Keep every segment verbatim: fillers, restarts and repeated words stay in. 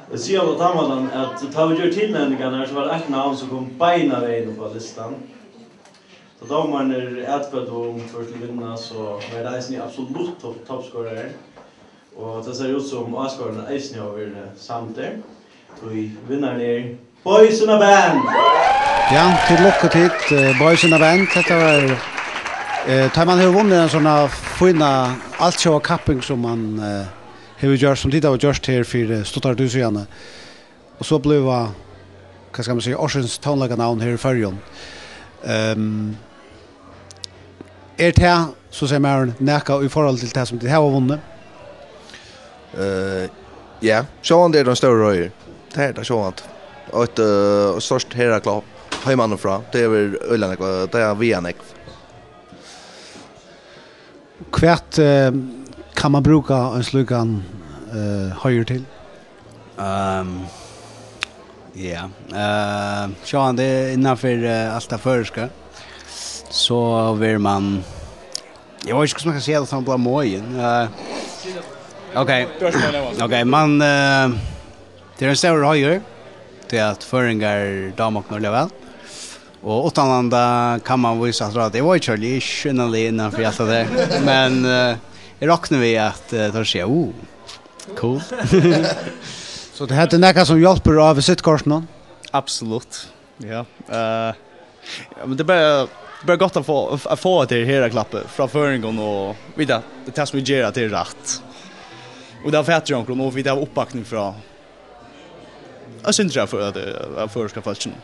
Eg sigi altíð tann mátan, at tá vit gjørdu tilnevningarnar, so var tað eitt navn, sum kom beinan vegin upp á listan. Tá dómararnir atkvøddu um, hvør skuldi vinna, so var tað eisini absolutt topp-, toppskorarin. Og tað sær út, sum áskoðararnir eisini hava verið samdir, tí vinnarin er Boys in a Band. Ja, til lukku tit, eh, Boys in a Band. Hetta var, eh, tá man hevur vunnið ein sånn fína altjóða kapping, sum man, eh, hevur gjørt, sum tit hava gjørt her fyri stuttari tíð síðani. Og so blíva, hvat skal man siga, ársins tónleikanavn her í Føroyum. Ehm, er tað, so sigur maðurin, nakað í forhold til tað, sum tit hava vunnið? Eh, ja, sjálvandi er tað ein stórur heiður. Tað er tað sjálvandi. Og eitt, eh, stórt herðaklapp heimanífrá. Tað er øgiliga nógv, tað er viga nógv. Hvat, eh, kann man brúka ein slíkan, eh, heiður til? Ehm, ja, eh, sjálvandi innanfyri, eh, alt tað føroyska, so verður man, eg veit ikki, hvussu man kann siga tað uttan at blíva moðin. Eh, ok. Ok, man, eh, tað er ein stórur heiður, tí at føroyingar dáma okkum øgiliga væl. Og uttanlanda kann man vísa aftur á tað. Eg veit ikki, eg eri ikki innanlýðingur innanfyri alt tað har. Men, eh, eg rokni við at, eh, teir siga, "Uh, cool." So tað, hetta er nakað sum hjálpir á visitkortinum? Absolutt. Ja. Eh, ja, men tað er bara, tað er bara gott at fáa, at fáa tað her herðaklappið frá føroyingum og vita, tað er tað sum vit gera, tað er rætt. Og tað er fatur í onkrum, og vit hava uppbakning frá eitt sindur av før-, at, eh, av føroyska fólkinum.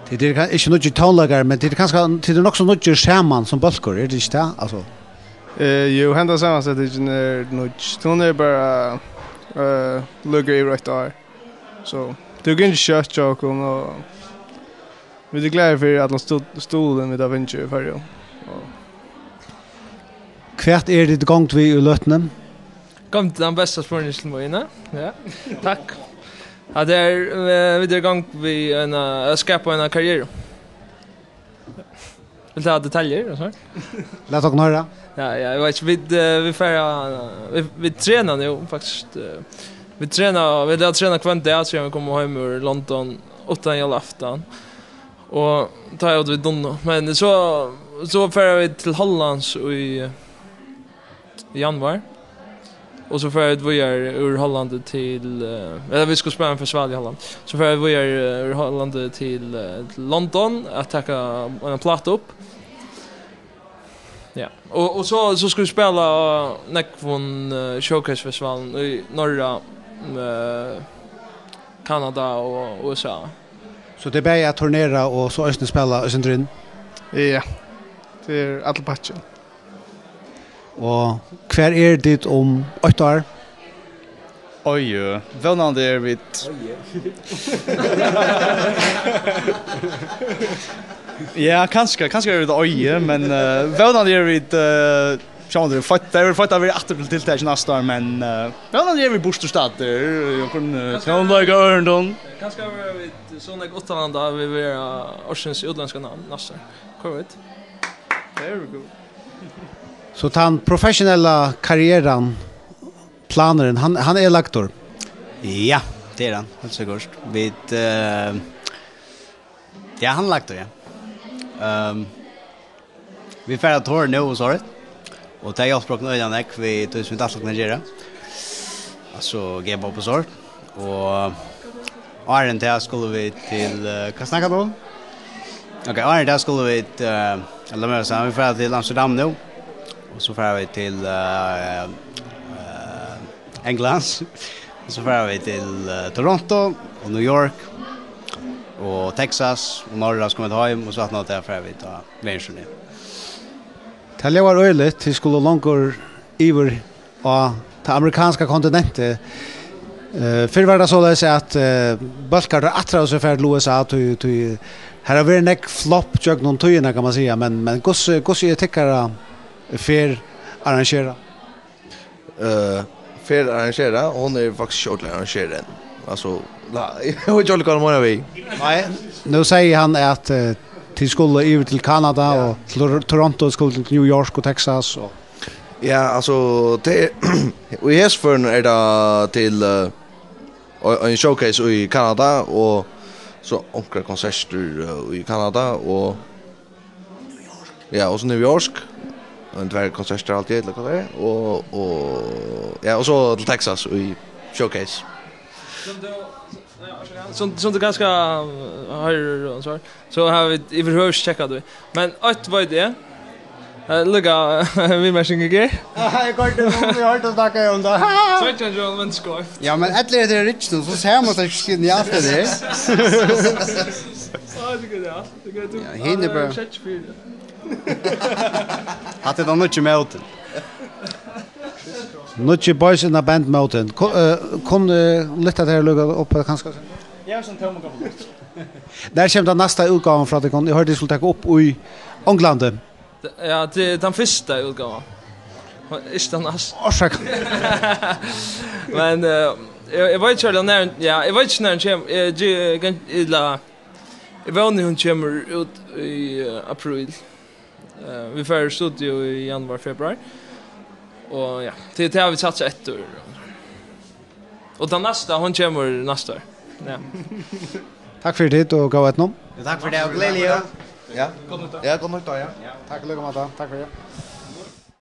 Tit eru ka-, ikki nýggir tónleikarar, men tit eru kanska, tit eru nokk so nýggir saman sum bólkur, er tað ikki tað? Altso. Eh, jú, henda samansetingin er nýggj. Hon er bara, eh, líka yvir eitt ár. So, tað er ikki skjótt hjá okkum, og vit eru glaðir fyri allan stu-, stuðulin, vit hava fingið í Føroyum. Og hvat eru tit í gongd við í løtuni? Kom til tann besta spurningin til mín, ja. Takk. At tað er, eh, vit eru í gongd við eina, at skapa eina karrieru. Vilt tú hava detaljur og so? Lat okkum hoyra. Ja, ja, eg veit ikki, vit, eh, vit fara, vit, vit trena nú, faktiskt, eh, vit trena, vit hava trena hvønn dag, síðan vit komu heim úr London, uttan jólaaftan. Og tá er vit dunnu. Men so, so fara vit til Hollands í januar. Og so fara vit víðari úr Hollandi til, eh, ella vit skulu spæla ein festival í Holland. So fara vit víðari, eh, úr Hollandi til, eh, til London at taka eina plátu upp. Ja. Og, og so, so skulu vit spæla á nógvum, eh, showcase-festivalum í Norra, eh, Kanada og U S A. So tað er bæði at turnera og so eisini spæla eitt sindur inn? Ja. Tað er allur pakkin. Og hvar eru tit um eitt ár? Oj, eh, vónandi eru vit. Ja, kanska, kanska eru vit, oj, men, eh, vónandi eru vit, eh, sjálvandi eru føtt, tað eru føtt at vera aftur til tiltak næsta ár, men, eh, vónandi eru vit burturstaddir, eh, okkum, eh, tónleikaørindum. Kanska verða vit so nógv uttanlanda at vit verða ársins útlendska navn næsta ár. Hvør veit? There we go. So tann professionella karrieran, planurin, hann, hann er lagdur? Ja, tað er hann, heilt sikkurt. Vit, eh, ja, hann er lagdur, ja. Ehm, vit fara á tour nú og so. Og tað hjálpir okkum øgiliga nógv við tí sum vit ætla okkum at gera. Altso, gefa upp og so. Og áðrenn tað skulu vit til, eh, hvat snakka vit um? Ok, áðrenn tað skulu vit, eh, lat meg siga, vit fara til Amsterdam nú. Og so fara vit til, eh, eh, Englands. Og so fara vit til, eh, Toronto og New York og Texas og Norra, so koma vit heim, og so aftan á tað fara vit á verðsturné. Tað ljóðar øgiligt, tit skulu longur yvir á tað amerikanska kontinentið. Eh, fyrr var tað soleiðis, at, eh, bólkar teir ætlaðu sær at fara til U S A, tí, tí har hava verið nógv flopp gjøgnum tíðina, kann man siga, men, men hvussu, hvussu er tykkara ferð arrangerað? Eh, ferð arrangerað, hon er faktiskt ikki ordiliga arrangerað enn. Altso, nei, eg veit ikki ordiliga hvat hann meinar við. Nei, nú segði hann, at, eh, tit skulu yvir til Kanada, ja, og til Tor-, Toronto, skulu til New York og Texas og Ja, altso, tað er, í hesi ferðini er tað til, eh, Og, og ein showcase í Kanada, og so onkrar konsertir, eh, í Kanada, og, ja, og so New York. Og ein tvær konsertir alt í, ella hvat tað er. Og, og, ja, og so til Texas í showcase. Sum tú, ja, sum, sum tú kanska, eh, hoyrir og so, so hava vit yvirhøvur ikki tjekkað tað. Men eitt veit eg. Eh, lukka, viðmerking í ger. Eg koyrdi nú, vit høvdu snakkað um tað. Seytjan John, men skeivt. Ja, men allir eru tey rich nú, so sær man tað ikki skilja alt tað har. Á, tað er genialt. Tað er genialt. Ja, hini bara seks fyri. Hatta er tann nýggji mótin. Nýggji Boys in a Band mótin. Ko-, eh, kunnu, eh, lyfta tær líka upp, eh, kanska? Ja, sum tóma gomul luft. Nær kemur tann næsta útgávan frá tykkum? Eg hoyrdi, tit skuldu taka upp í Onglandi. Ja, tað er tann fyrsta útgávan. Ikki tann næsta. Orsaka. Men, eh, eg, eg veit ikki nær, ja, eg veit ikki nær hon kemur. Eg, eg, eg, ella, eg vóni hon kemur út í, eh, apríl. Eh, vit fara í studio í januar, februar. Og ja, tað, tað hava vit satsað eftir. Og tann næsta, hon kemur næsta ár. Ja. Takk fyri tit og góða eydnu. Ja, takk fyri tað og gleðilig jól. Ja. Ja, gott nyttár, ja. Takk í líka máta. Takk fyri.